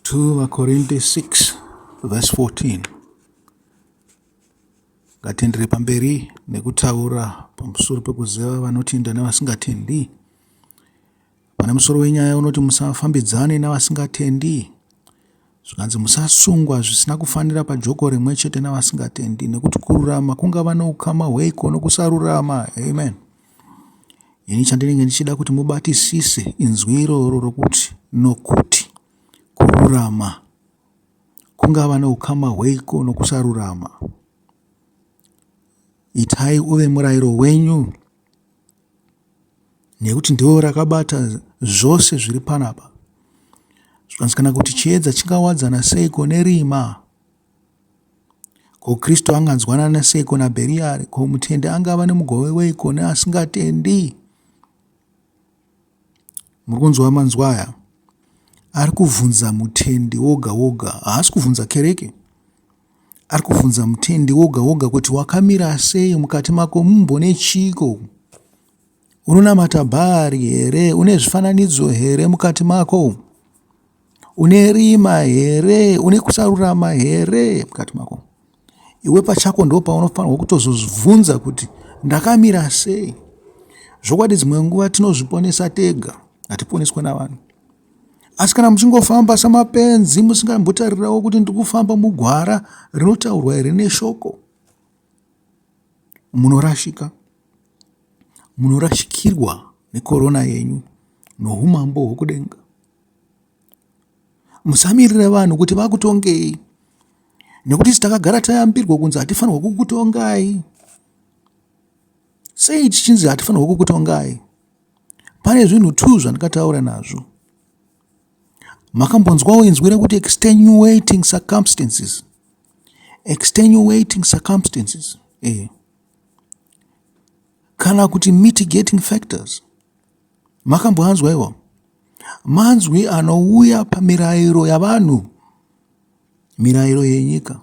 2 vaKorinte 6 verse 14. Ngatiendere pamberi nekutaura pamusoro pekuziva vanotenda nevasingatendi. Pane musoro wenyaya unoti musafambidzane navasingatendi. Zvikanzi musasungwa zvisina kufanira pajoko rimwe chete navasingatendi nekuti kururama kungava noukama hweiko nokusarurama. Amen. Ini chandinenge ndichida kuti mubatisise inzwi iroro rokuti nokuti kururama kungava noukama hweiko nokusarurama. Itai uve murayiro wenyu nekuti ndiwo rakabata zvose zviri panapa. Zvikanzi kana kuti chiedza chingawadzana seiko nerima? Ko Kristu anganzwanana seiko naBheriari? Ko mutendi angava nemugove weiko neasingatendi? Muri kunzwa manzwi aya? Ari kuvhunza mutendi woga woga, haasi kuvhunza kereke. Ari kuvhunza mutendi woga woga kuti wakamira sei mukati mako mumbone chiiko? Unonamata Bhaari here? Une zvifananidzo here mukati mako? Une rima here? Une kusarurama here mukati mako? Iwe pachako ndo paunofanirwa kutozozvibvunza kuti ndakamira sei? Zvokwadi dzimwe nguva tinozviponesa tega, hatiponeswe navanhu. Asi kana muchingofamba samapenzi musingambotarirawo kuti ndiri kufamba mugwara rinotaurwa here neshoko, munorashika. Munorashikirwa nekorona yenyu noumambo hwokudenga. Musamirira vanhu kuti vakutongei nekuti isu takagara tayambirwa kunzi hatifanirwa kukutongai. Sei tichinzi hatifanirwa kukutongai? Pane zvinhu two zvandingataura nazvo. Makambonzwawo inzwi rekuti extenuating circumstances. Extenuating circumstances. Eh. Kana kuti mitigating factors. Makamboanzwa iwawo? Manzwi anouya pamirayiro yavanhu, mirayiro yenyika.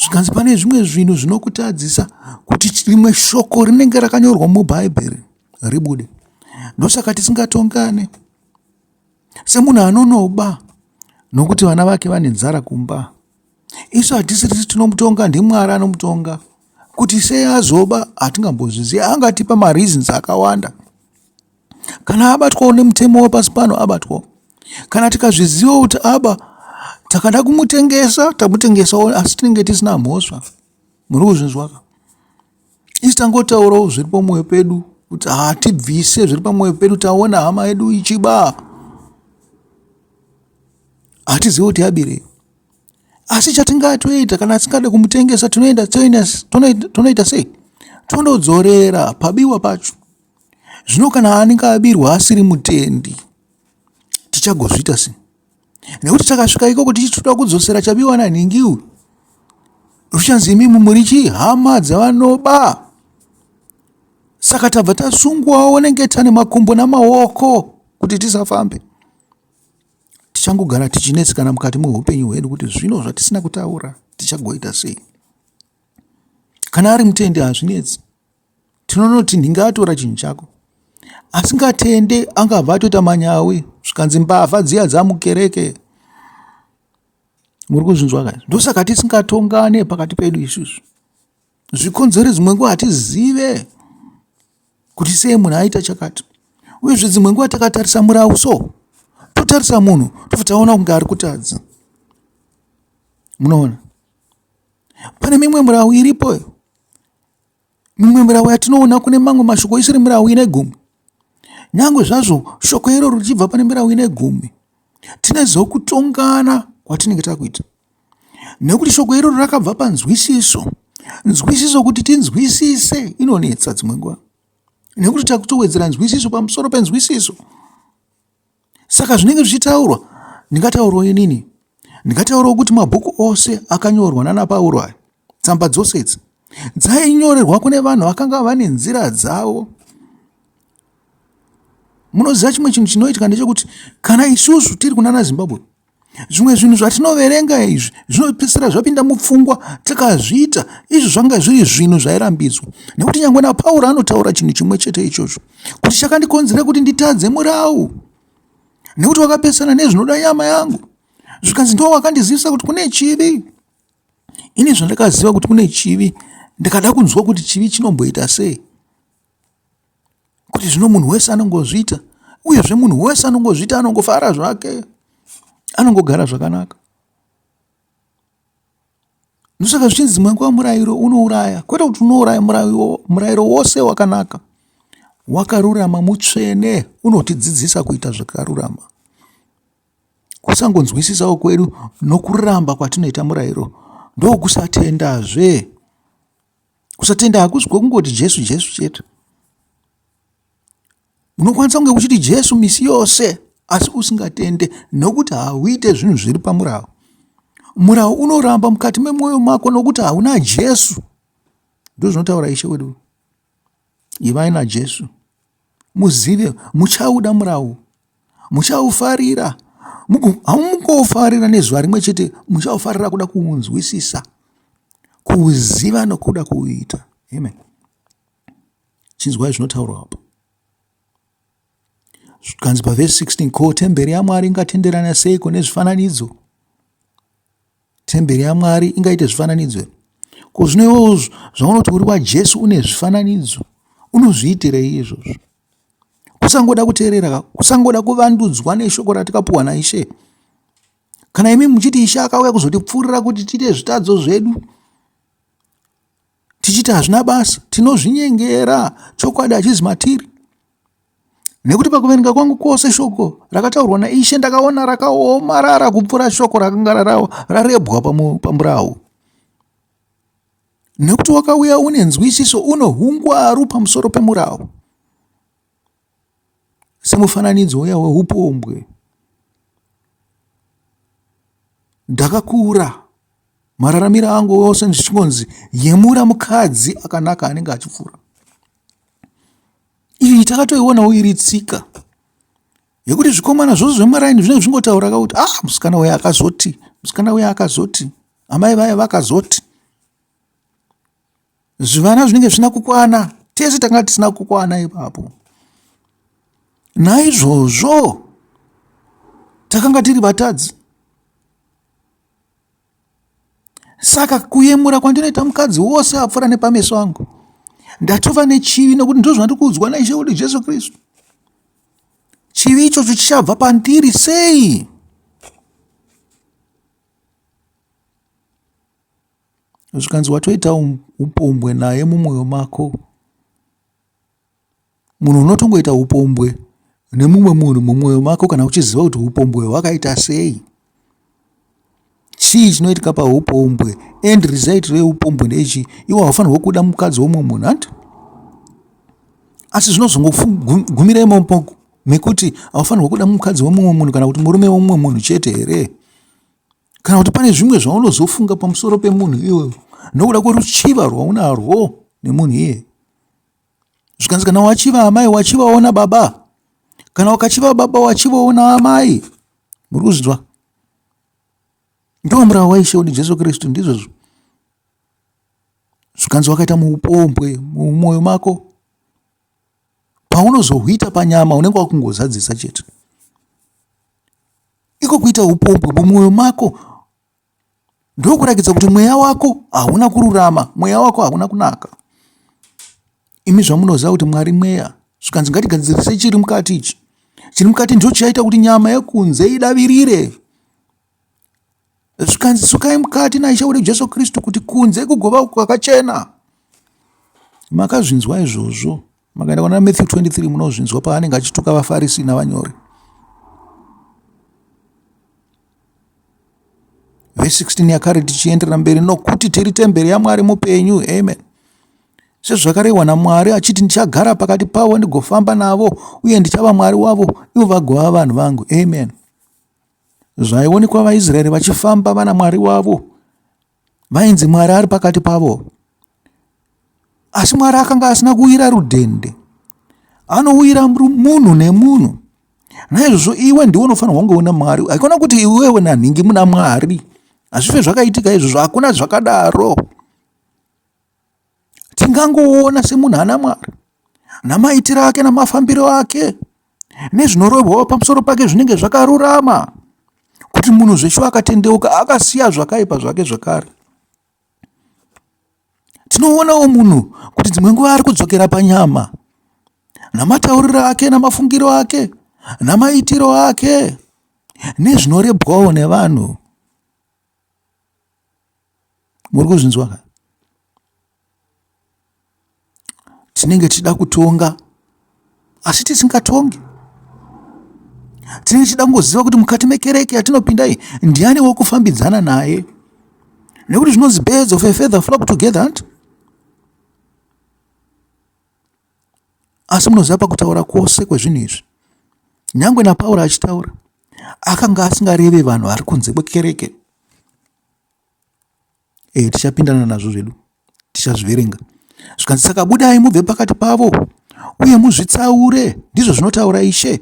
Zvikanzi pane zvimwe zvinhu zvinokutadzisa kuti rimwe shoko rinenge rakanyorwa muBhaibheri ribude. Ndosaka tisingatongane semunhu anonoba nokuti vana vake vane nzara kumba. Isu hatisi tisi tinomutonga, ndiMwari anomutonga. Kuti sei azoba hatingambozvizivi, angatipa mareasons akawanda. Kana abatwawo nemutemo wepasi pano abatwawo. Kana tikazviziva kuti aba, takada kumutengesa tamutengesawo, asi tinenge tisina mhosva. Muri kuzvinzwa ka? Isu tangotaurawo zviri pamwoyo pedu kuti hatibvise zviri pamwoyo pedu, taona hama yedu ichiba, hatizivi kuti yabirei. Asi chatingatoita kana asingade kumutengesa tinoenda tonoita sei? Tondodzorera pabiwa pacho. Zvino kana anenge abirwa asiri mutendi tichagozviita sei? Nekuti takasvika ikoko tichitoda kudzosera chabiwa nanhingi uyu, zvichanzi imimi muri chii? Hama dzavanoba. Saka tabva tasungwawo nengetani makumbo namaoko kuti tisafambe. Tichangogara tichinetsekana mukati meupenyu hwedu kuti zvino zvatisina kutaura tichagoita sei? Kana ari mutendi hazvinetsi. Tinonoti ndingatora chinhu chako. Asingatende angabva atoita manyawi zvikanzi mbavha dziya dzamukereke. Muri kuzvinzwa ka? Ndosaka tisingatongane pakati pedu isusu. Zvikonzero dzimwe nguva hatizive kuti sei munhu aita chakati. Uyezve dzimwe nguva takatarisa murau so totarisa munhu tobva taona kunge ari kutadza. Munoona? Pane mimwe murau iripo mimwe mirau yatinoona kune mamwe mashoko isiri mirau ine gumi. Nyangwe zvazvo shoko iroro richibva pane mirau ine gumi, tine zokutongana kwatinenge takuita nekuti shoko iroro rakabva panzwisiso. Nzwisiso kuti tinzwisise inonetsa dzimwe nguva nekuti takutowedzera nzwisiso pamusoro penzwisiso. Saka zvinenge zvichitaurwa ndingataurawo inini, ndingataurawo kuti mabhuku ose akanyorwa nana Pauro aya, tsamba dzose idzi dzainyorerwa kune vanhu vakanga vane nzira dzavo. Munoziva chimwe chinhu chinoitika ndechekuti kana isusu tiri kunana Zimbabwe Zvimwe zvinhu zvatinoverenga izvi zvinopedzisira zvapinda mupfungwa tikazviita. Izvi zvanga zviri zvinhu zvairambidzwa nekuti nyangwe naPauro anotaura chinhu chimwe chete ichocho kuti chakandikonzera kuti nditadze murau nekuti wakapesana nezvinoda nyama yangu. Zvikanzi ndiwo wakandizivisa kuti kune chivi. Ini zvandakaziva kuti kune chivi, ndikada kunzwa kuti chivi chinomboita sei. Kuti zvino munhu wese anongozviita, uyezve munhu wese anongozviita anongofara zvake, anongogara zvakanaka. Ndosaka zvichinzi dzimwe nguva murayiro unouraya, kwete kuti unouraya. Murayiro wose wakanaka, wakarurama, mutsvene, unotidzidzisa kuita zvakarurama. Kusangonzwisisawo kwedu nokuramba kwatinoita murayiro ndokusatendazve. Kusatenda hakusi kwekungoti Jesu Jesu chete. Unokwanisa kunge uchiti Jesu misi yose asi usingatende nokuti hauite zvinhu zviri pamurau. Murau unoramba mukati memwoyo mako nokuti hauna Jesu. Ndozvinotaura Ishe wedu. Ivai naJesu. Muzive muchauda murau. Muchaufarira. Hamungofarira nezuva rimwe chete, muchaufarira kuda kuunzwisisa, kuuziva nokuda kuuita. Amen. Chinzwai zvinotaurwa apo. Zvikanzi pavhesi 16, ko temberi yaMwari ingatenderana seiko nezvifananidzo? Temberi yaMwari ingaite zvifananidzo here? Ko zvino iwewo zvaunoti uri waJesu une zvifananidzo, unozviitirei izvozvo? Kusangoda kuteerera, kusangoda kuvandudzwa neshoko ratikapuwa naIshe. Kana imi muchiti Ishe akauya kuzotipfuurira kuti tiite zvitadzo zvedu, tichiti hazvina basa, tinozvinyengera, chokwadi hachizi matiri. Nekuti pakuverenga kwangu kwose shoko rakataurwa naIshe ndakaona rakaomarara kupfuura shoko rakanga rarebwa pamurau. Nekuti wakauya une nzwisiso, une hungwaru pamusoro pemurau. Semufananidzo uya weupombwe. Ndakakura mararamiro angu ose ndichingonzi yemura mukadzi akanaka anenge achipfuura. Iyi takatoionawo iri tsika yekuti zvikomana zvose zvemaraini zvinenge zvingotaura ka kuti ah musikana uya akazoti, musikana uya akazoti, amai vaya vakazoti. Zvivana zvinenge zvisina kukwana, tese tanga tisina kukwana ipapo. Naizvozvo takanga tiri vatadzi. Saka kuyemura kwandinoita mukadzi wose apfuura nepameso angu, ndatova nechivi nokuti ndozvandiri kuudzwa naIshe wedu Jesu Kristu. Chivi ichocho chichabva pandiri sei? Zvikanzi watoita upombwe naye mumwoyo mako. Munhu unotongoita upombwe nemumwe munhu mumwoyo mako kana uchiziva kuti upombwe hwakaita sei. Chii chinoitika paupombwe? End result reupombwe ndeichi? Iwe haufanirwe kuda mukadzi womumwe munhu hanti? Asi zvinozongogumira imomo mekuti haufanirwe kuda mukadzi wemumwe munhu kana kuti murume wemumwe munhu chete here? Kana kuti pane zvimwe zvaunozofunga pamusoro pemunhu iwewe nokuda kweruchiva rwaunarwo nemunhu iye? Zvikanzi kana wachiva amai wachivawo nababa, kana ukachiva baba wachivawo naamai. Muri kuzvinzwa? Ndiwo murau waIshe wedu Jesu Kristu, ndizvozvo. Zvikanzi wakaita muupombwe mumwoyo mako, paunozohuita panyama unenge wakungozadzisa chete. Iko kuita upombwe mumwoyo mako ndokurakidza kuti mweya wako hauna kururama, mweya wako hauna kunaka. Imi zvamunoziva kuti Mwari mweya, zvikanzi ngatigadzirise chiri mukati ichi. Chiri mukati ndicho chichaita kuti nyama yekunze idavirire. Zvikanzi sukai mukati naIshe wedu Jesu Kristu kuti kunze kugova kwakachena. Makazvinzwa izvozvo. Makaenda kuna Matthew 23 munozvinzwa paanenge achituka vaFarisi navanyori. Vhesi 16 yakare tichienderera mberi, nokuti tiri temberi yaMwari mupenyu. Amen. Sezvakarehwa naMwari achiti, ndichagara pakati pavo ndigofamba navo, uye ndichava Mwari wavo, ivo vagova vanhu vangu. Amen. Zvaionekwa vaIsraeri vachifamba vana Mwari wavo, vainzi Mwari ari pakati pavo. Asi Mwari akanga asina kuwira rudhende, anowira munhu nemunhu. Naizvozvo iwe ndiwe unofanirwa kunge una Mwari, haikona kuti iwewe nanhingi muna Mwari. Hazvife zvakaitika izvozvo, hakuna zvakadaro. Tingangoona semunhu ana Mwari namaitiro ake namafambiro ake nezvinorehwawo pamusoro pake zvinenge zvakarurama. Kuti munhu zveshuwa akatendeuka akasiya zvakaipa zvake zvekare. Tinoonawo munhu kuti dzimwe nguva ari kudzokera panyama namatauriro ake namafungiro ake namaitiro ake nezvinorebwawo nevanhu. Muri kuzvinzwa ka? Tinenge tichida kutonga asi tisingatongi. Tinenge tichida kungoziva kuti mukati mekereke yatinopinda iyi ndiani wokufambidzana naye, nekuti zvinonzi birds of a feather flock together hanti? Asi munoziva pakutaura kwose kwezvinhu izvi, nyangwe naPauro achitaura, akanga asingareve vanhu vari kunze kwekereke. E, tichapindana nazvo zvedu, tichazviverenga. Zvikanzi, saka budai mubve pakati pavo uye muzvitsaure, ndizvo zvinotaura Ishe.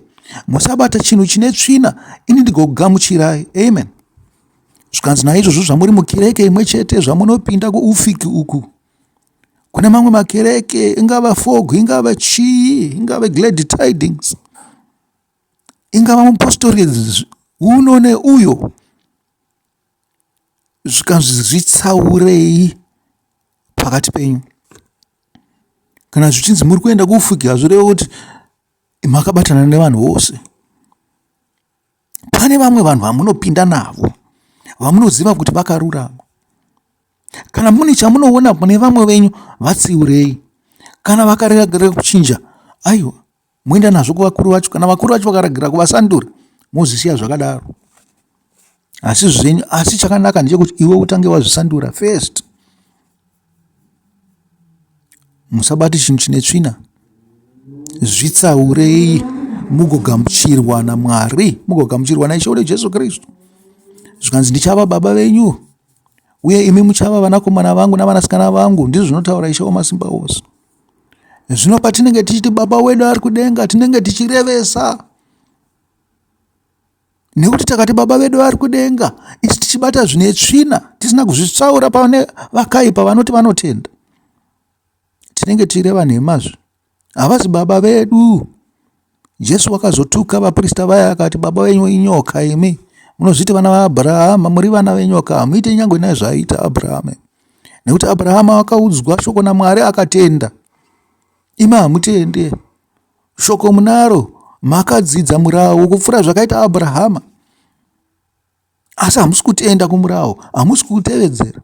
Musabata chinhu chine tsvina, ini ndigokugamuchirai. Amen. Zvikanzi, naizvozvo zvamuri mukereke imwe chete, zvamunopinda kuufiki uku, kune mamwe makereke, ingava fog, ingava chii, ingave glad tidings, ingava mupostori uno neuyo, zvikanzi zvitsaurei pakati penyu. Kana zvichinzi muri kuenda kuufuki hazvirevi kuti makabatana nevanhu vose. Pane vamwe vanhu vamunopinda navo vamunoziva kuti vakarurama. Kana mune chamunoona kune vamwe venyu vatsiurei. Kana vakaregera kuchinja, aiwa moenda nazvo kuvakuru vacho. Kana vakuru vacho vakaregera kuvasandura, mozvisiya zvakadaro. Asi zvenyu, asi chakanaka ndechekuti iwe utange wazvisandura first. Musabate chinhu chine tsvina. Zvitsaurei mugogamuchirwa naMwari, mugogamuchirwa naIshe wedu Jesu Kristu. Zvikanzi ndichava baba venyu uye imi muchava vanakomana vangu navanasikana vangu, ndizvo zvinotaura Ishe wamasimba ose. Zvino patinenge tichiti Baba wedu ari kudenga, tinenge tichirevesa nekuti takati Baba vedu vari kudenga, isu tichibata zvine tsvina, tisina kuzvitsaura pane vakaipa vanoti vanotenda, tinenge tichireva nhemazve. Havazi Baba vedu. Jesu wakazotuka vaprista vaya akati, Baba venyu inyoka imi, munozviti vana vaAbrahama, muri vana venyoka, hamuite nyangwe nezvaiita Abrahama. Nekuti Abrahama akaudzwa shoko naMwari akatenda, imi hamutende. Shoko munaro, makadzidza murawo kupfuura zvakaita Abrahama, asi hamusi kutenda kumurawo, hamusi kuutevedzera.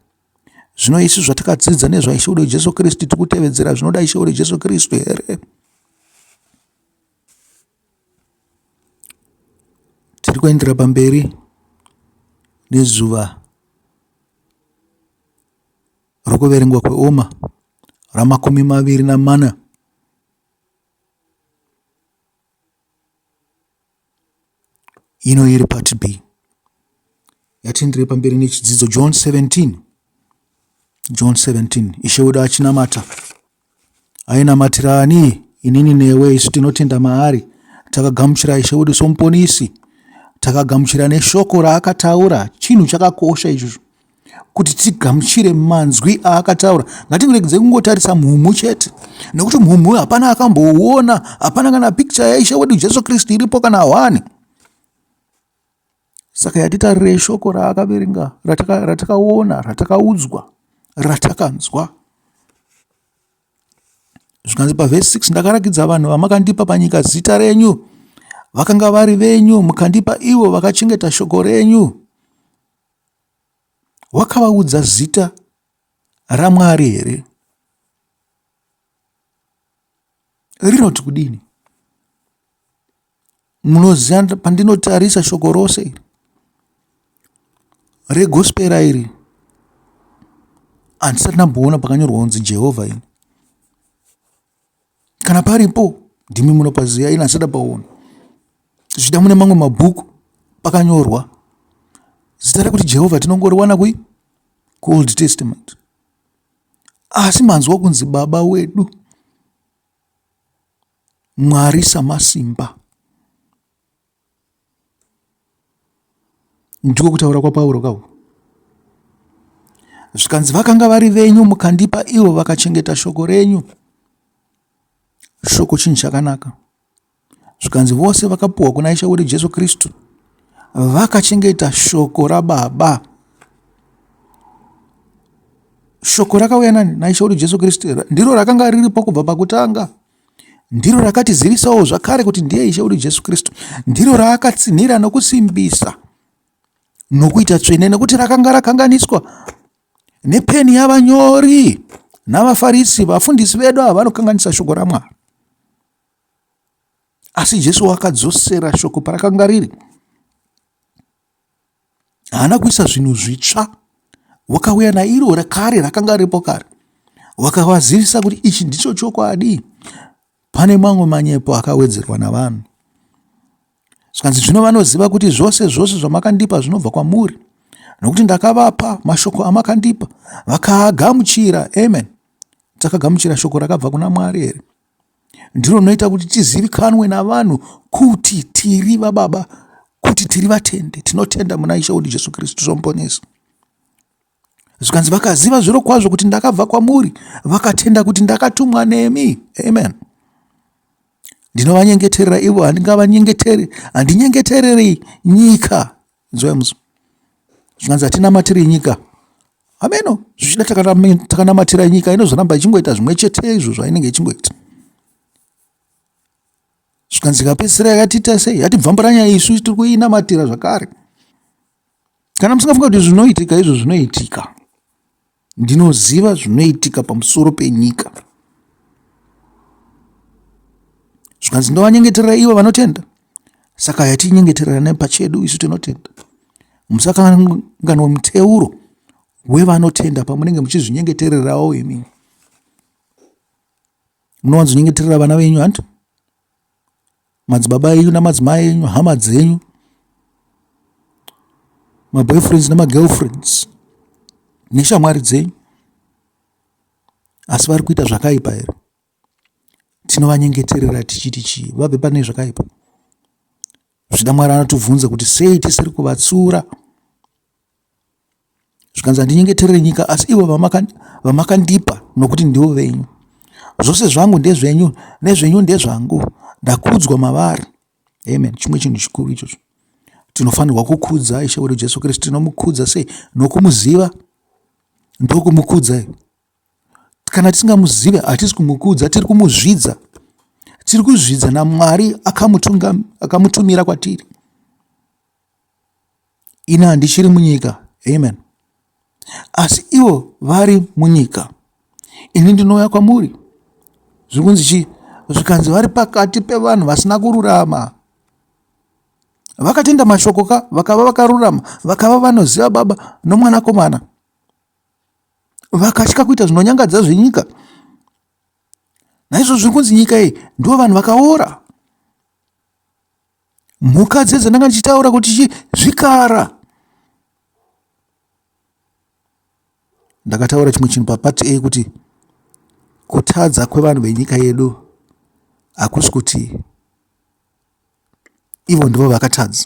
Zvino isu zvatakadzidza nezvaIshe wedu Jesu Kristu tiri kutevedzera zvinoda Ishe wedu Jesu Kristu here? Tiri kuendera pamberi nezuva rokuverengwa kweoma ramakumi maviri namana. Ino iri part B. Yatindire pamberi nechidzidzo John 17. John 17. Ishe wedu achinamata. Ainamatira ani? Inini newe isu tinotenda maari. Takagamuchira Ishe wedu somuponisi. Takagamuchira neshoko raakataura. Chinhu chakakosha ichocho. Kuti tigamuchire manzwi aakataura. Ngatingoregedzei kungotarisa mhumhu chete. Nekuti mhumhu hapana akambouona, hapana kana picture yaIshe wedu Jesu Kristu iripo kana hwani. Saka yatitarirei shoko raakaverenga, ratakaona, ratakaudzwa, ratakanzwa. Zvikanzi pavhesi 6, ndakarakidza vanhu vamakandipa panyika zita renyu, vakanga vari venyu, mukandipa ivo vakachengeta shoko renyu. Wakavaudza zita raMwari here? Rinoti kudini? Munoziva pandinotarisa shoko rose iri regospera iri handisati ndamboona pakanyorwa kunzi Jehovha ini. Kana paripo ndimi munopaziva ini handisati ndapaona. Zvichida mune mamwe mabhuku pakanyorwa zita rekuti Jehovha tinongoriwana kui kuOld Testament. Asi manzwa kunzi Baba wedu Mwari samasimba. Ndiko kutaura kwaPauro kauku. Zvikanzi vakanga vari venyu mukandipa ivo vakachengeta shoko renyu. Shoko chinhu chakanaka. Zvikanzi vose vakapuhwa kuna Ishe wedu Jesu Kristu. Vakachengeta shoko raBaba. Shoko rakauya nani? NaIshe wedu Jesu Kristu. Ndiro rakanga riripo kubva pakutanga. Ndiro rakatizivisawo zvakare kuti ndiye Ishe wedu Jesu Kristu. Ndiro raakatsinhira nokusimbisa nokuita tsvene nekuti rakanga rakanganiswa nepeni yavanyori navaFarisi, vafundisi vedu ava vanokanganisa shoko raMwari. Asi Jesu wakadzosera shoko parakanga riri. Haana kuisa zvinhu zvitsva, wakauya nairo rekare rakanga riripo kare, wakavazivisa kuti ichi ndicho chokwadi. Pane mamwe manyepo akawedzerwa navanhu. Zvikanzi zvino vanoziva kuti zvose zvose zvamakandipa zvinobva kwamuri, nokuti ndakavapa mashoko amakandipa, vakaagamuchira. Amen. Takagamuchira shoko rakabva kuna Mwari here? Ndiro rinoita kuti tizivikanwe navanhu kuti tiri vababa, kuti tiri vatendi, tinotenda muna Ishe wedu Jesu Kristu somuponesi. Zvikanzi vakaziva zviro kwazvo kuti ndakabva kwamuri, vakatenda kuti ndakatumwa nemi. Amen. Ndinovanyengeterera ivo, handingavanyengeteri, handinyengetereri nyika. Inzwai musi. Zvikanzi hatinamatiri nyika. Hameno, zvichida takanamatira nyika inozoramba ichingoita zvimwe chete izvo zvainenge ichingoita. Zvikanzi ikapedzisira yakatiita sei? Yatibvamburanya isu tiri kuinamatira zvakare. Kana musingafunga kuti zvinoitika izvo zvinoitika. Ndinoziva zvinoitika pamusoro penyika. Zvikanzi ndovanyengeterera ivo vanotenda. Saka yatinyengetererana pachedu isu tinotenda. Musakanganwe muteuro wevanotenda pamunenge muchizvinyengetererawo imi. Munowanzonyengeterera vana venyu hanti? Madzibaba enyu namadzimai enyu, hama dzenyu, maboyfriends nemagirlfriends neshamwari dzenyu. Asi vari kuita zvakaipa here? Tinovanyengeterera tichiti chii? Vabve pane zvakaipa. Zvichida Mwari anotibvunza kuti sei tisiri kuvatsiura? Zvikanzi handinyengeterere nyika asi ivo vamakandipa nokuti ndivo venyu. Zvose zvangu ndezvenyu nezvenyu ndezvangu. Ndakudzwa mavari. Amen. Chimwe chinhu chikuru ichocho. Tinofanirwa kukudza Ishe wedu Jesu Kristu. Tinomukudza sei? Nokumuziva. Ndokumukudza. Kana tisingamuzive hatisi kumukudza, tiri kumuzvidza. Tiri kuzvidza naMwari akamutumira kwatiri. Ini handichiri munyika. Amen. Asi ivo vari munyika. Ini ndinouya kwamuri. Zviri kunzi chii? Zvikanzi vari pakati pevanhu vasina kururama. Vakatenda mashoko ka, vakava vakarurama, vakava vanoziva Baba noMwanakomana. Vakatya kuita zvinonyangadza zvenyika. Naizvozvo zviri kunzi nyika iyi ndivo vanhu vakaora. Mhuka dzedze ndanga ndichitaura kuti chi zvikara. Ndakataura chimwe chinhu papati A kuti kutadza kwevanhu venyika yedu hakusi kuti ivo ndivo vakatadza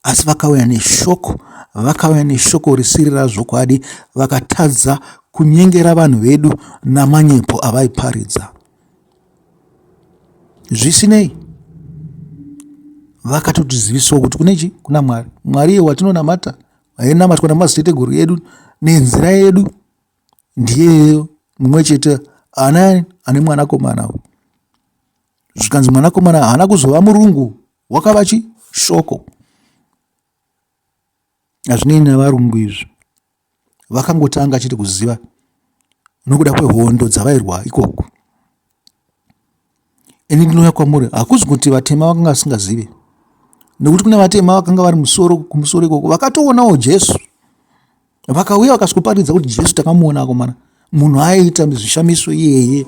asi vakauya neshoko vakauya neshoko risiri razvokwadi vakatadza kunyengera vanhu vedu namanyepo avaiparidza Zvisinei, vakatotizivisawo kuti kune chi kuna Mwari. Mwari iye watinonamata, ainamatwa namadziteteguru edu nenzira yedu ndiyeyo mumwe chete ana ane mwanakomana. Zvikanzi mwanakomana haana kuzova murungu, wakava chi shoko. Hazvinei navarungu izvi. Vakangotanga chete kuziva nokuda kwehondo dzavairwa ikoko. Ini ndinouya kwamuri hakuzi kuti vatema vakanga vasingazive nekuti kune vatema vakanga vari musoro kumusoro ikoko vakatoonawo Jesu vakauya vakasvikoparidza kuti Jesu takamuona akomana munhu aiita zvishamiso iyeye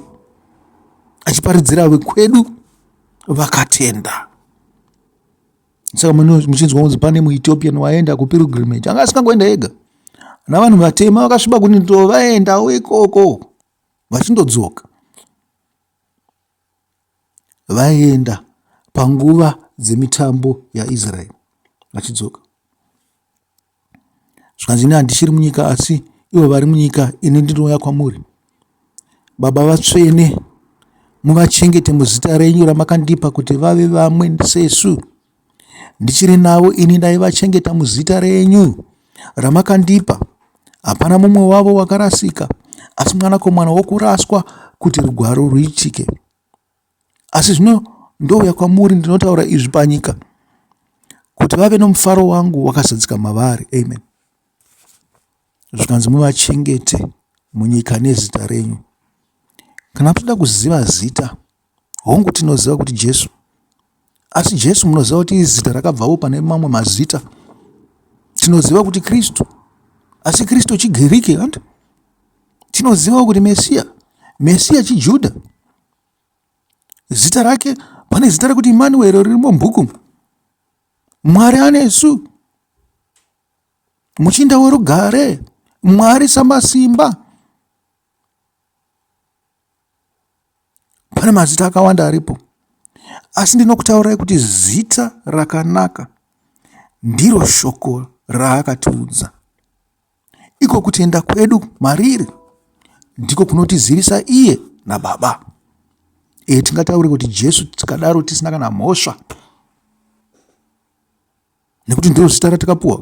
achiparidzira vekwedu vakatenda. Saka muchinzwa kunzi pane muEthiopian waenda kupilgrimage, anga asingangoenda ega, navanhu vatema vakasviba kuti ndo vaendawo ikoko vachindodzoka. Vaienda panguva dzemitambo yaIsraeri vachidzoka. Zvikanzi ini handichiri munyika asi ivo vari munyika ini ndinouya kwamuri. Baba vatsvene muvachengete muzita renyu ramakandipa kuti vave vamwe sesu. Ndichiri navo ini ndaivachengeta muzita renyu ramakandipa. Hapana mumwe wavo wakarasika, asi mwanakomana wokuraswa kuti rugwaro ruitike. Asi zvino ndouya kwamuri ndinotaura izvi panyika, kuti vave nomufaro wangu wakazadzika mavari. Amen. Zvikanzi muvachengete munyika nezita renyu. Kana muchida kuziva zita, hongu tinoziva kuti Jesu, asi Jesu munoziva kuti izita rakabvawo pane mamwe mazita. Tinoziva kuti Kristu, asi Kristu chiGiriki handi? Tinozivawo kuti Mesiya, Mesiya chiJudha. Zita rake, pane zita rekuti Emmanuel ririmo mubhuku. Mwari anesu. Muchinda werugare, Mwari samasimba. Pane mazita akawanda aripo, asi ndinokutaurai kuti zita rakanaka ndiro shoko raakatiudza. Iko kutenda kwedu mariri ndiko kunotizivisa iye naBaba. E, tingataure kuti Jesu tikadaro tisina kana mhosva nekuti ndiro zita ratakapuwa.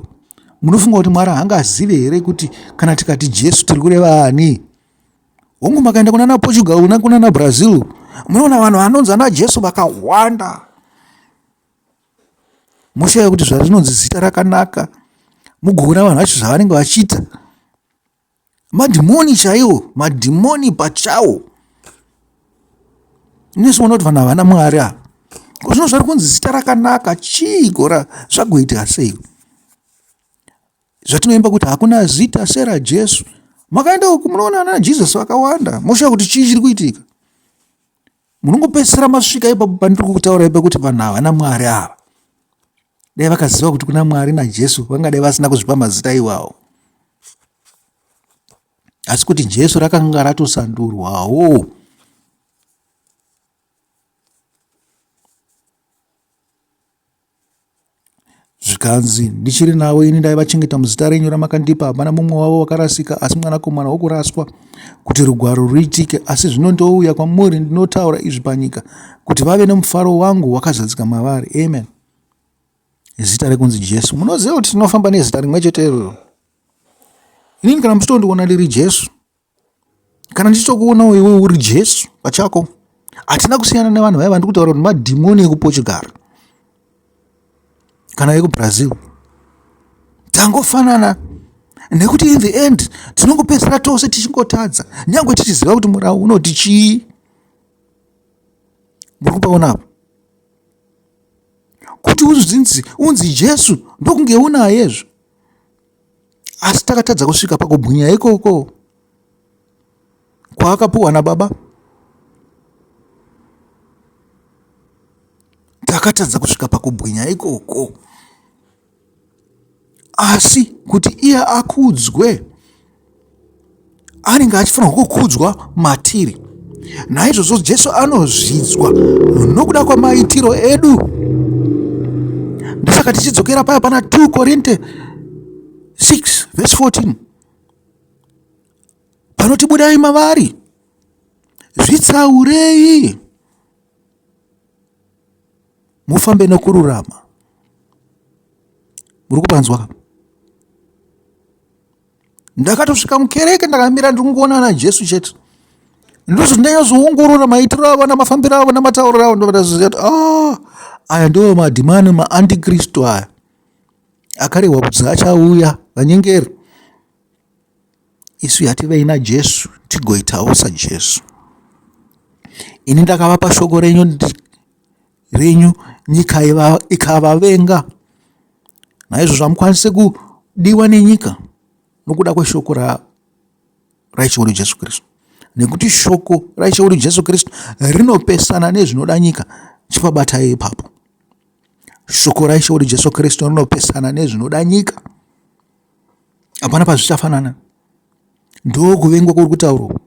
Munofunga kuti Mwari haangazive here kuti kana tikati Jesu tiri kureva ani? Hongu, makaenda kunana Portugal na kunana Brazil munoona vanhu vanonzi ana Jesu vakawanda. Moshaya kuti zvarinonzi zita rakanaka, mugoona vanhu vacho zvavanenge vachiita. Madhimoni chaiwo, madhimoni pachawo. Unozoona kuti vanhu havana Mwari ava. Ko zvino zvari kunzi zita rakanaka chiiko zvagoitika sei? Zvatinoimba kuti hakuna zita seraJesu. Makaenda uku munoona ana Jesus vakawanda. Moshaya kuti chii chiri kuitika. Munongopedzisira masvika ipapo pandiri kukutaurai pekuti vanhu havana Mwari ava. Dai vakaziva kuti kuna Mwari naJesu vangadai vasina kuzvipa mazita iwawo. Asi kuti Jesu rakanga ratosandurwawo. Zvikanzi, Ndichiri navo ini ndaivachengeta muzita renyu ramakandipa, hapana mumwe wavo wakarasika, asi mwanakomana wokuraswa, kuti rugwaro ruitike. Asi zvino ndouya kwamuri, ndinotaura izvi panyika, kuti vave nomufaro wangu wakazadzika mavari. Amen. Zita rekunzi Jesu. Munoziva kuti tinofamba nezita rimwe chete iroro. Inini kana muchitondiona ndiri Jesu, kana ndichitokuonawo iwe uri Jesu pachako, hatina kusiyana nevanhu vaya vandiri kutaura kuti madhimoni ekuPortugal kana ekuBrazil. Tangofanana nekuti in the end tinongopedzisira tose tichingotadza, nyangwe tichiziva kuti murau unoti chii. Muri kupaona apo? Kuti unzi, unzi Jesu ndokunge unayezvo asi takatadza kusvika pakubwinya ikoko kwaakapuwa nababa. Takatadza kusvika pakubwinya ikoko, asi kuti iye akudzwe anenge achifanirwa kukudzwa matiri. Naizvozvo Jesu anozvidzwa nokuda kwamaitiro edu. Ndosaka tichidzokera paya pana 2 Korinte 6 vhesi 14 panoti budai mavari, zvitsaurei mufambe nokururama. Muri kupanzwa ka? Ndakatosvika mukereke ndakamira ndiri kungoona ana Jesu chete. Ndozoti ndanyatsoongorora maitiro avo namafambiro avo namatauriro avo ndobva ndazoziva kuti ah, aya ndiwo madhimani maantikristu aya akarehwa kuti achauya vanyengeri. Isu yativei naJesu tigoitawo saJesu. Ini ndakavapa shoko renyu renyu nyika ikavavenga. Naizvozvo hamukwanise kudiwa nenyika nokuda kweshoko raIshe wedu Jesu Kristu. Nekuti shoko raIshe wedu Jesu Kristu rinopesana nezvinoda nyika. Chipabatai ipapo. Shoko raIshe wedu Jesu Kristu rinopesana nezvinoda nyika. Hapana pazvichafanana. Ndokuvengwa kuri kutaurwa.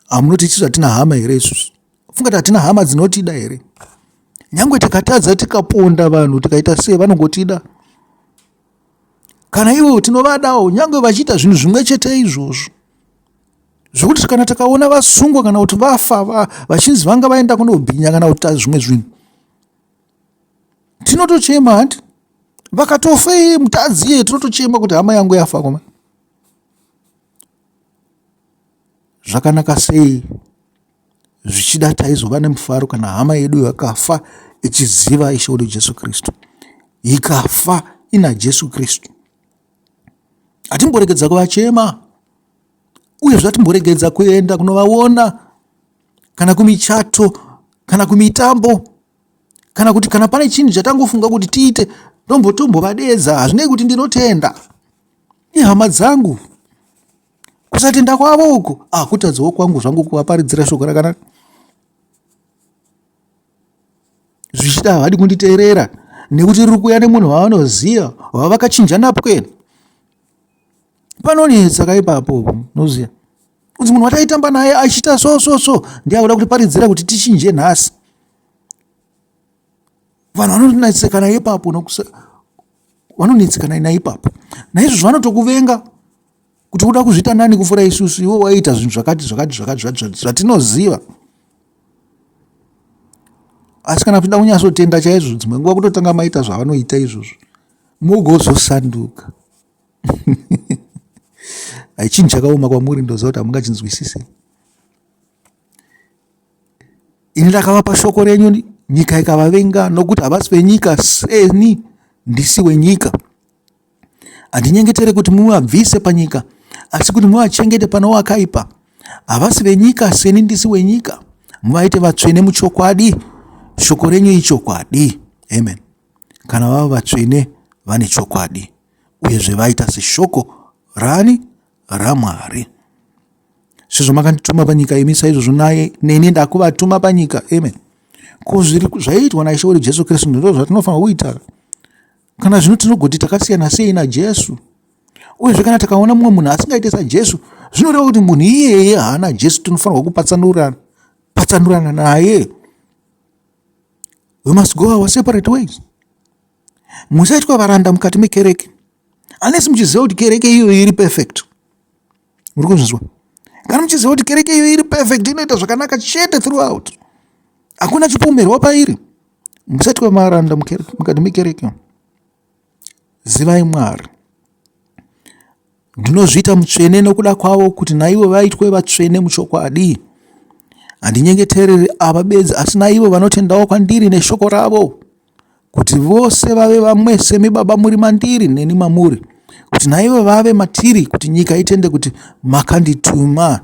Hamunoti isusu hatina hama here isusu? Funga kuti hatina hama dzinotida here? Nyangwe tikatadza tikaponda vanhu tikaita sei vanongotida. Kana ivo tinovadawo nyangwe vachiita zvinhu zvimwe chete izvozvo. Zvekuti kana takaona vasungwa kana kuti vafa vachinzi vanga vaenda kunobhinya kana kuti zvimwe zvinhu. Tinotochema hanti vakatofa iye mutadzi iye tinotochema kuti hama yangu yafa koma. Zvakanaka sei zvichida taizova nemufaro kana hama yedu yakafa ichiziva Ishe wedu Jesu Kristu, ikafa ina Jesu Kristu. Hatimboregedza kuvachema uye zvatimboregedza kuenda kunovaona kana kumichato kana kumitambo kana kuti kana pane chinhu chatangofunga kuti tiite tombotombovadedza. Hazvinei kuti ndinotenda, ihama dzangu. Kusatenda kwavo uku ah, kutadzawo kwangu zvangu kuvaparidzira shoko rakanaka. Zvichida havadi kunditeerera nekuti riri kuuya nemunhu wavanoziva wavakachinja napwena. Panonetsa ka ipapo, unoziva kunzi munhu wataitamba naye achiita so so so ndiye akuda kutiparidzira kuti tichinje nhasi. Vanhu vanonetsekana ipapo, vanonetsekana naipapo, naizvozvo vanotokuvenga kuti uda kuzviita nani kupfuura isusu, iwe waiita zvinhu zvakati zvakati zvakati zvakati zvatinoziva. Asi kana kuchida kunyatsotenda chaizvo, dzimwe nguva kutotanga maita zvavanoita izvozvo mugozosanduka. Chinhu chakaoma kwamuri, ndoziva kuti hamungachinzwisise. Ini ndakavapa shoko renyu, nyika ikavavenga, nokuti havasi venyika seni ndisi wenyika. Handinyengetere kuti muvabvise panyika, asi kuti muvachengete pane wakaipa. Havasi venyika seni ndisi wenyika. Muvaite vatsvene muchokwadi, shoko renyu ichokwadi. Amen. Kana vava vatsvene vane chokwadi, uyezve vaita seshoko rani? RaMwari. Sezvo makandituma panyika imi, saizvozvo naye neni ndakuvatuma panyika. Amen. Ko zviri zvaiitwa naIshe wedu Jesu Kristu ndizvo zvatinofanira kuita. Kana zvino tinogoti takasiyana sei naJesu? Uyezve kana takaona mumwe munhu asingaite saJesu, zvinoreva kuti munhu iyeye haana Jesu, tinofanirwa kupatsanurana patsanurana naye. We must go our separate ways. Musaitwa varanda mukati mekereke unless muchiziva kuti kereke iyoyo iri perfect. Muri kuzvinzwa? Kana muchiziva kuti kereke iyoyo iri perfect, inoita zvakanaka chete throughout, hakuna chipomerwa pairi, musaitwa maranda mukati mekereke. Zivai Mwari. Ndinozviita mutsvene nokuda kwavo, kuti naivo vaitwe vatsvene muchokwadi. Handinyengetereri ava bedzi, asi naivo vanotendawo kwandiri neshoko ravo, kuti vose vave vamwe semi Baba muri mandiri neni mamuri, kuti naivo vave matiri, kuti nyika itende kuti makandituma.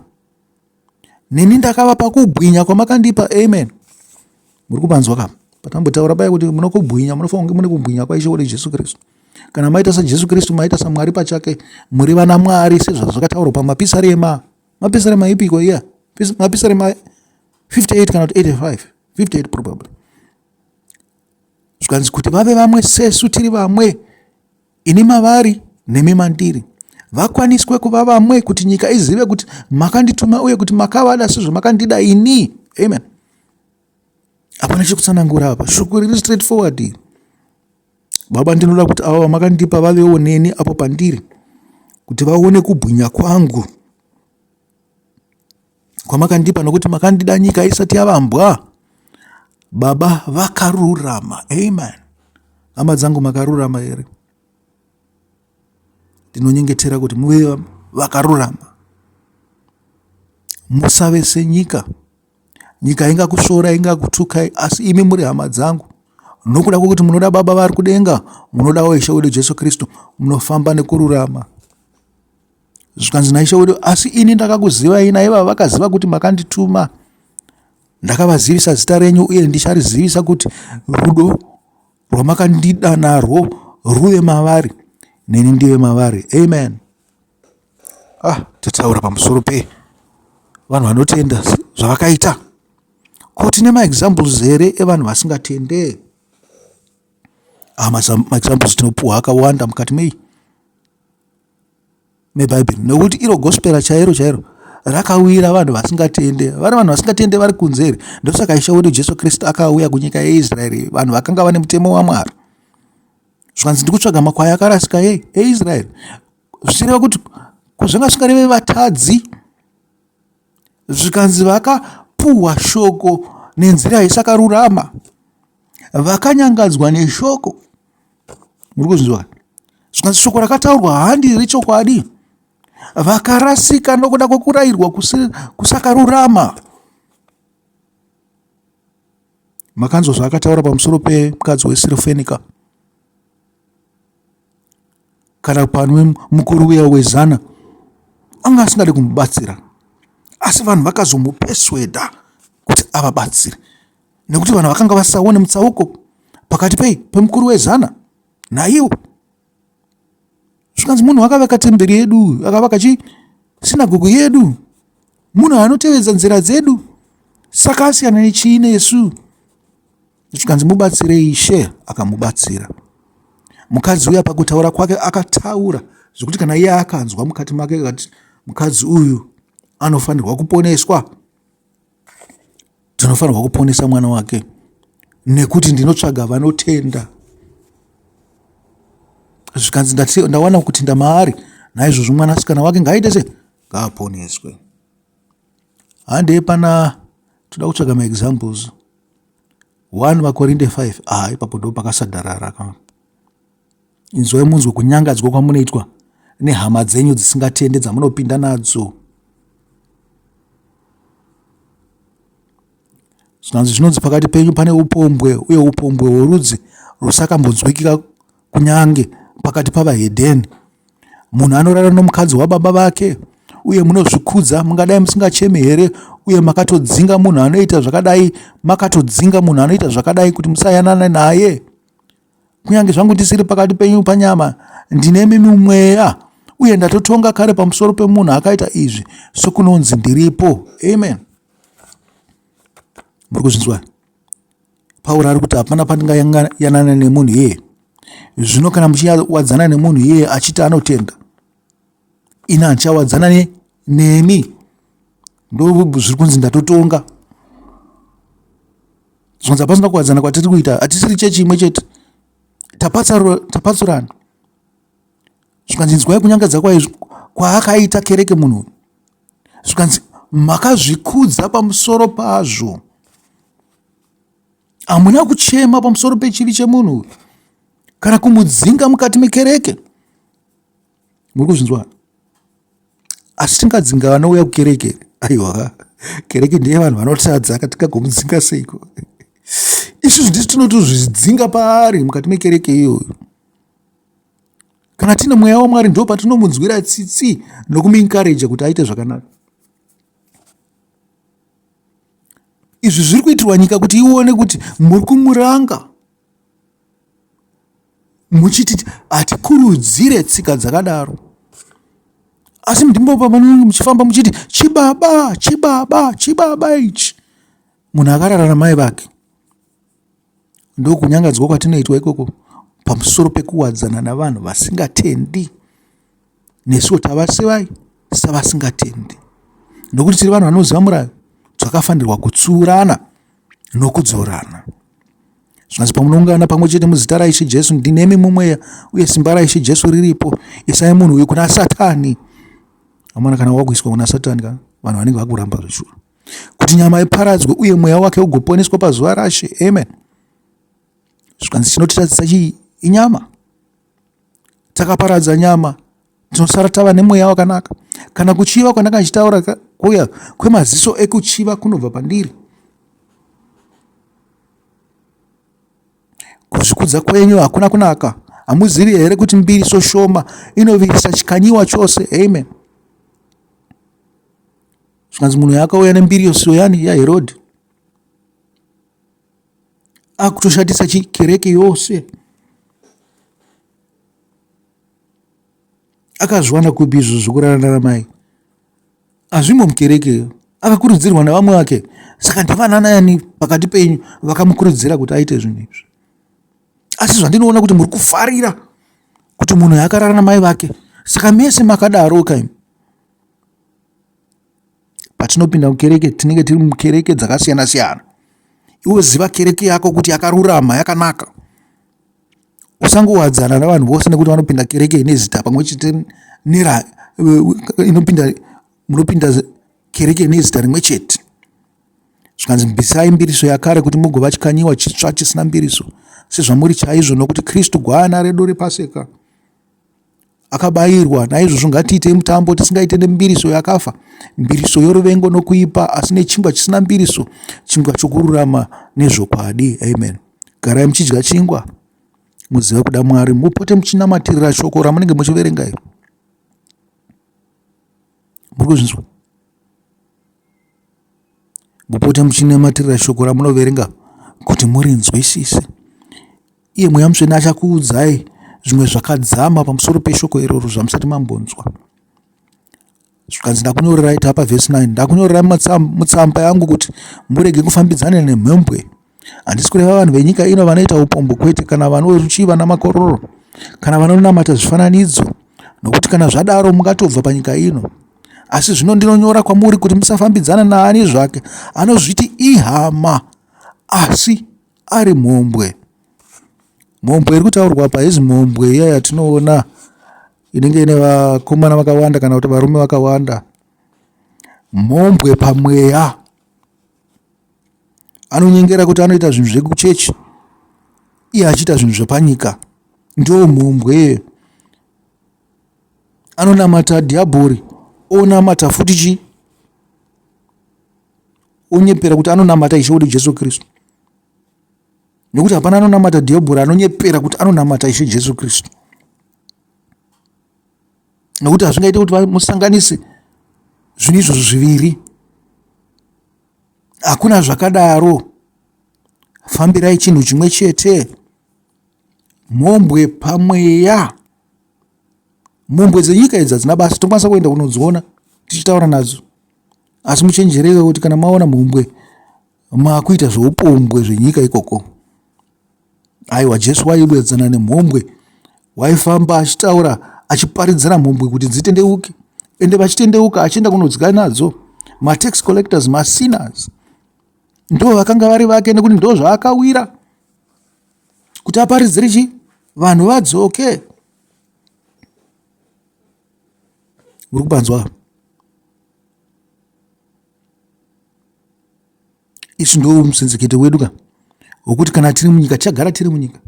Neni ndakavapa kubwinya kwamakandipa. Amen. Muri kupanzwa ka? Patambotaura paya kuti munokubwinya, munofanira kunge mune kubwinya kwaIshe wedu Jesu Kristu. Kana maita saJesu Kristu, maita saMwari pachake, muri vana Mwari sezvazvakataurwa pamapisarema. Mapisarema ipiko iya? Mapisarema 58 kana kuti 85, 58 probably. Zvikanzi kuti vave vamwe sesu tiri vamwe, ini mavari nemi mandiri, vakwaniswe kuva vamwe, kuti nyika izive kuti makandituma uye kuti makavada sezvamakandida ini. Amen. Hapana chekutsanangura apa, shoko riri straight forward iri. Baba, ndinoda kuti ava vamakandipa vavewo neni apo pandiri, kuti vaone kubwinya kwangu kwamakandipa, nokuti makandida nyika isati yavambwa. Baba vakarurama. Amen. Hama dzangu, makarurama here? Ndinonyengetera kuti muve vakarurama, musave senyika. Nyika ingakusvorai, ingakutukai, asi imi muri hama dzangu. Nokuda kwokuti munoda Baba vari kudenga, munodawo Ishe wedu Jesu Kristu, munofamba nekururama. Zvikanzi naIshe wedu, asi ini ndakakuzivai, naivava vakaziva kuti makandituma. Ndakavazivisa zita renyu uye ndicharizivisa kuti rudo rwamakandida narwo ruve mavari neni ndive mavari. Amen. Ah, tataura pamusoro pe vanhu vanotenda zvavakaita. Ko tine maexamples here evanhu vasingatende? Ah, maexamples tinopuwa akawanda mukati mei mebhaibheri, nekuti iro gospera chairo chairo rakawira vanhu vasingatende. Vari vanhu vasingatende vari kunze here? Ndosaka Ishe wedu Jesu Kristu akauya kunyika yeIsraeri, vanhu vakanga vane mutemo waMwari. Zvikanzi ndikutsvaga makwai akarasika ei eIsraeri, zvichireva kuti zvanga zvisingareve vatadzi. Zvikanzi vakapuhwa shoko nenzira isakarurama. Vakanyangadzwa neshoko. Muri kuzvinzwa? Zvikanzi shoko rakataurwa handi rechokwadi. Vakarasika nokuda kwekurayirwa kusakarurama. Makanzwa zvaakataura pamusoro pemukadzi weSirofenika kana pane mukuru uya wezana anga asingade kumubatsira asi vanhu vakazomupesweda kuti avabatsire nekuti vanhu vakanga vasaone mutsauko pakati pei pemukuru wezana naiwo zvikanzi munhu akavaka temberi yedu akavaka chi sinagogo yedu munhu anotevedza nzira dzedu saka asiyana nechii nesu zvikanzi mubatsirei ishe akamubatsira mukadzi uya pakutaura kwake akataura zvekuti kana iye akanzwa mukati make akati mukadzi uyu anofanirwa kuponeswa tinofanirwa kuponesa mwana wake nekuti ndinotsvaga vanotenda zvikanzi ndawana kutenda maari naizvozvo mwanasikana wake ngaaite se ngaaponeswe handei pana toda kutsvaga maexamples 1 vakorinde 5 ah ipapo ndo pakasadharara ka inzwai munzwe kunyangadzwa kwamunoitwa nehama dzenyu dzisingatende dzamunopinda nadzo zvinanzi zvinonzi pakati penyu pane upombwe uye upombwe hworudzi rusakambonzwikika kunyange pakati pavahedheni munhu anorara nomukadzi wababa vake uye munozvikudza mungadai musingachemi here uye makatodzinga munhu anoita zvakadai makatodzinga munhu anoita zvakadai kuti musayanana naye kunyange zvangu ndisiri pakati penyu panyama ndinemi mumweya uye ndatotonga kare pamusoro pemunhu akaita izvi sokunonzi ndiripo amen muri kuzvinzwa pauro ari kuti hapana pandingayanana nemunhu iyeye zvino kana muchiwadzana nemunhu iyeye achiti anotenda ini handichawadzana nemi ndo zviri kunzi ndatotonga zvinonzi hapasina kuwadzana kwatiri kuita hatisiri chechi imwe chete tapatsurana zvikanzi inzwai kunyangadza kwaakaita kereke munhu uyu zvikanzi makazvikudza pamusoro pazvo hamuna kuchema pamusoro pechivi chemunhu uyu kana kumudzinga mukati mekereke muri kuzvinzwa asi tingadzinga vanouya kukereke aiwa kereke ndeye vanhu vanotadza ka tingagomudzinga seiko isusu ndisu tinotozvidzinga paari mukati mekereke iyoyo kana tine mweya wamwari ndo patinomunzwira tsitsi nokumuencourage kuti aite zvakanaka izvi zviri kuitirwa nyika kuti ione kuti muri kumuranga muchiti hatikurudzire tsika dzakadaro asi ndimbo pamunenge muchifamba muchiti chibaba chibaba chibaba ichi munhu akarara namai vake ndokunyangadzwa kwatinoitwa ikoko pamusoro pekuwadzana navanhu vasingatendi nesuwo tava sevai savasingatendi nokuti tiri vanhu vanoziva murayo takafanirwa kutsuurana nokudzorana zvinonzi pamunoungana pamwe chete muzita raishe jesu ndinemi mumweya uye simba raishe jesu riripo isai munhu uyu kuna satani amana kana wakuiswa kuna satani ka vanhu vanenge vakuramba zveshuwa kuti nyama iparadzwe uye mweya wake ugoponeswa pazuva rashe amen zvikanzi chinotitadzisa chii inyama takaparadza nyama tinosara tava nemweya wakanaka kana kuchiva kwandanga ndichitaura kuya kwemaziso ekuchiva kunobva pandiri kuzvikudza kwenyu hakuna kunaka hamuzivi here kuti mbiriso shoma inovirisa chikanyiwa chose amen zvikanzi munhu yaakauya nembiriso yani yaherodhi akutoshatisa chikereke yose akazviwana kupi izvo zvekurara naramai hazvimo mukereke akakurudzirwa navamwe vake saka ndivananani pakati penyu vakamukurudzira kuti aite zvinhu izvi asi zvandinoona kuti muri kufarira kuti munhu akarara namai vake saka mese makadaro kaimi patinopinda mukereke tinenge tiri mukereke dzakasiyana siyana iwe ziva kereke yako kuti yakarurama yakanaka usangowadzana navanhu vose nekuti vanopinda kereke ine zita pamwe chete nera inopinda munopinda kereke ine zita rimwe chete. Zvikanzi bvisai mbiriso yakare kuti mugova chikanyiwa chitsva chisina mbiriso sezvamuri chaizvo nokuti Kristu gwayana redu rePaseka akabayirwa. Naizvozvo ngatiitei mutambo tisingaite nembiriso yakafa, mbiriso yoruvengo nokuipa, asi nechingwa chisina mbiriso, chingwa chokururama nezvokwadi. Amen. Garai muchidya chingwa muzive kuda Mwari, mupote muchinamatirira shoko ramunenge muchiverenga iro. Muri kuzvinzwa? Mupote muchinamatirira shoko ramunoverenga kuti murinzwisise. Iye Mweya Mutsvene achakuudzai zvimwe zvakadzama pamusoro peshoko iroro zvamusati mambonzwa. Zvikanzi ndakunyorerai tapa vhesi 9 ndakunyorerai mutsamba yangu kuti murege kufambidzana nemhombwe. Handisi kureva vanhu venyika ino vanoita upombwe kwete, kana vanoruchiva namakororo, kana vanonamata zvifananidzo, nokuti kana zvadaro mungatobva panyika ino. Asi zvino ndinonyora kwamuri kuti musafambidzana naani zvake anozviti ihama asi ari mhombwe. Mhombwe iri kutaurwa apa haizi mhombwe iya yatinoona inenge ine vakomana vakawanda kana kuti varume vakawanda. Mhombwe pamweya. Anonyengera kuti anoita zvinhu zvekuchechi iye achiita zvinhu zvepanyika. Ndiyo mhombwe iyoyo. Anonamata dhiabhori onamata futi chii? Onyepera kuti anonamata Ishe wedu Jesu Kristu. Nekuti hapana anonamata dhiabhori anonyepera kuti anonamata Ishe Jesu Kristu. Nekuti hazvingaite kuti musanganise zvinhu izvozvo zviviri. Hakuna zvakadaro. Fambirai chinhu chimwe chete. Mhombwe pamweya. Mhombwe dzenyika idzi hadzina basa, tinokwanisa kuenda kunodziona tichitaura nadzo. Asi muchenjereke kuti kana maona mhombwe makuita zveupombwe zvenyika ikoko. Aiwa, Jesu waibwedzana nemhombwe, waifamba achitaura achiparidzira mhombwe kuti dzitendeuke, ende vachitendeuka achienda kunodya nadzo. Matax collectors, masinners ndo vakanga vari vake nekuti ndo zvaakawira kuti aparidzire chi vanhu vadzoke. Muri kupanzwa? Isu ndo musenzekete wedu ka wekuti kana tiri munyika tichagara tiri munyika,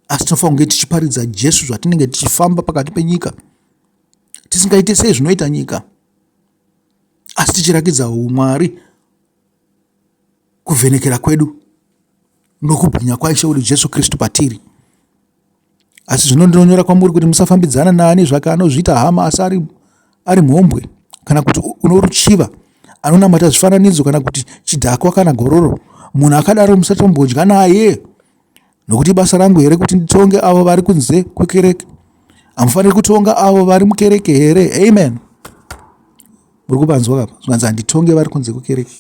asi tinofanira kunge tichiparidza Jesu zvatinenge tichifamba pakati penyika, tisingaite sei zvinoita nyika, asi tichirakidza umwari kuvhenekera kwedu nokubwinya kwaIshe wedu Jesu Kristu patiri. Asi zvino ndinonyora kwamuri kuti musafambidzana naani zvake anozviita hama asi ari, ari mhombwe kana kuti unoruchiva anonamata zvifananidzo kana kuti chidhakwa kana gororo. Munhu akadaro musatombodya naye. Nokuti ibasa rangu here kuti nditonge avo vari kunze kwekereke? Hamufaniri kutonga avo vari mukereke here? Amen. Muri kupanzwa kapa? Zvikanzi handitonge vari kunze kwekereke.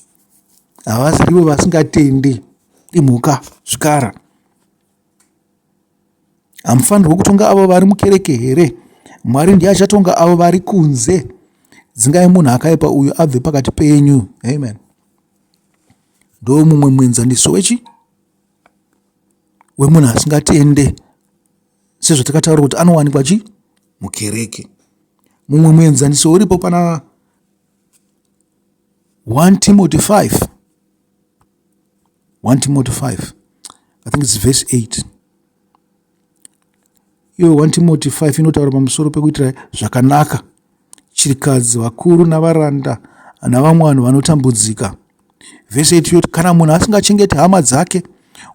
Havasi ivo vasingatendi, imhuka, zvikara. Hamufanirwi kutonga avo vari mukereke here? Mwari ndiye achatonga avo vari kunze. Dzingai munhu akaipa uyu abve pakati penyu. Amen. Ndo mumwe muenzaniso wechi wemunhu asingatende sezvatakataura kuti anowanikwa chi mukereke. Mumwe muenzaniso uripo pana 1 Timothy 5 1 Timothy 5 I think it's verse 8 iyo 1 Timothy 5 inotaura pamusoro pekuitira zvakanaka chirikadzi vakuru navaranda navamwe vanhu vanotambudzika. Vhesi 8 yoti kana munhu asingachengeti hama dzake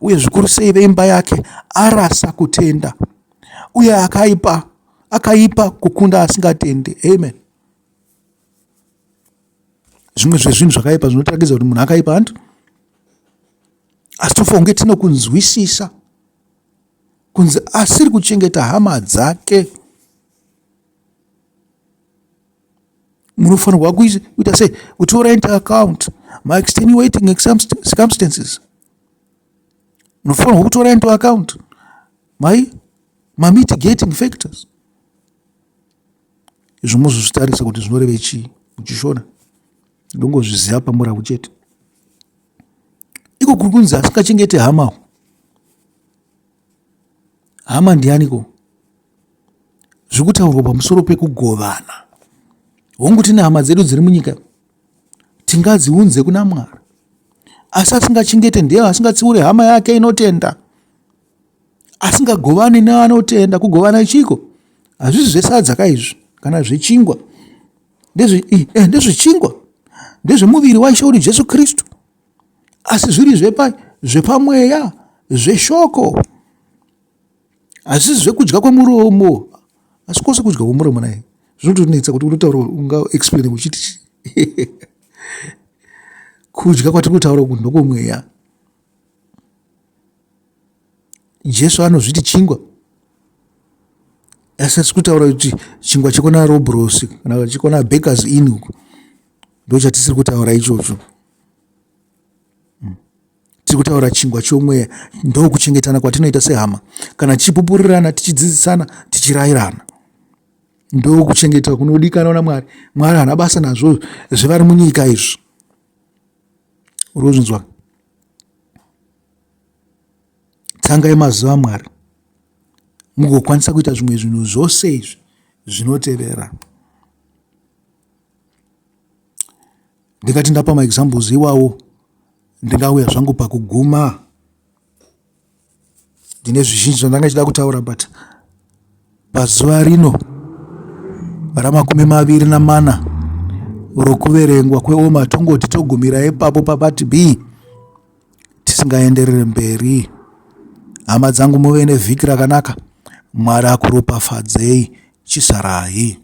uye zvikuru sei veimba yake arasa kutenda uye akaipa akaipa kukunda asingatendi. Amen. Zvimwe zvezvinhu zvakaipa zvinotiratidza kuti munhu akaipa hanti asi tofanira kunge tine kunzwisisa kunzi asiri kuchengeta hama dzake munofanirwa kuita sei kutora into account maextenuating circumstances munofanirwa kutora into account mai mamitigating factors izvo mozozvitarisa kuti zvinoreve chii muchishona ndongozviziva pamurawu chete iko kuri kunzi asingachengete hama hama ndianiko zviri kutaurwa pamusoro pekugovana hongu tine hama dzedu dziri munyika tingadziunze kuna mwari. Asi asingachengete ndiye asingatsiure hama yake inotenda. Asingagovani neanotenda. Kugovana chiko? Hazvisi zvesadza ka izvi kana zvechingwa. Eh, ndezvechingwa. Ndezvemuviri waIshe wedu Jesu Kristu. Asi zviri zvepa zvepamweya zveshoko. Hazvisi zvekudya kwemuromo. Asi kwose kudya kwemuromo naye. Zvinotonetsa kuti unotaura unga explain uchiti kudya kwatiri kutaura uku ndokwomweya. Jesu anozviti chingwa. Asi asi kutaura kuti chingwa chekuna Robrosi kana chekuna Bakers Inn uku ndochatisiri kutaura ichocho. Hmm. Tiri kutaura chingwa chomweya ndokuchengetana kwatinoita sehama kana tichipupurirana tichidzidzisana tichirayirana. Ndokuchengeta kunodikanwa naMwari. Mwari haana basa nazvo zvevari munyika izvi. Uri kuzvinzwa? Tsangai mazuva aMwari mugokwanisa kuita zvimwe zvinhu zvose izvi zvinotevera. Ndingati ndapa maexamples iwawo ndingauya zvangu pakuguma. Ndine zvizhinji zvandanga ndichida kutaura but pazuva rino ramakumi maviri namana rokuverengwa kweoma tongoti togumira ipapo pabati b tisingaenderere mberi. Hama dzangu muve nevhiki rakanaka. Mwari akuropafadzei. Chisarai.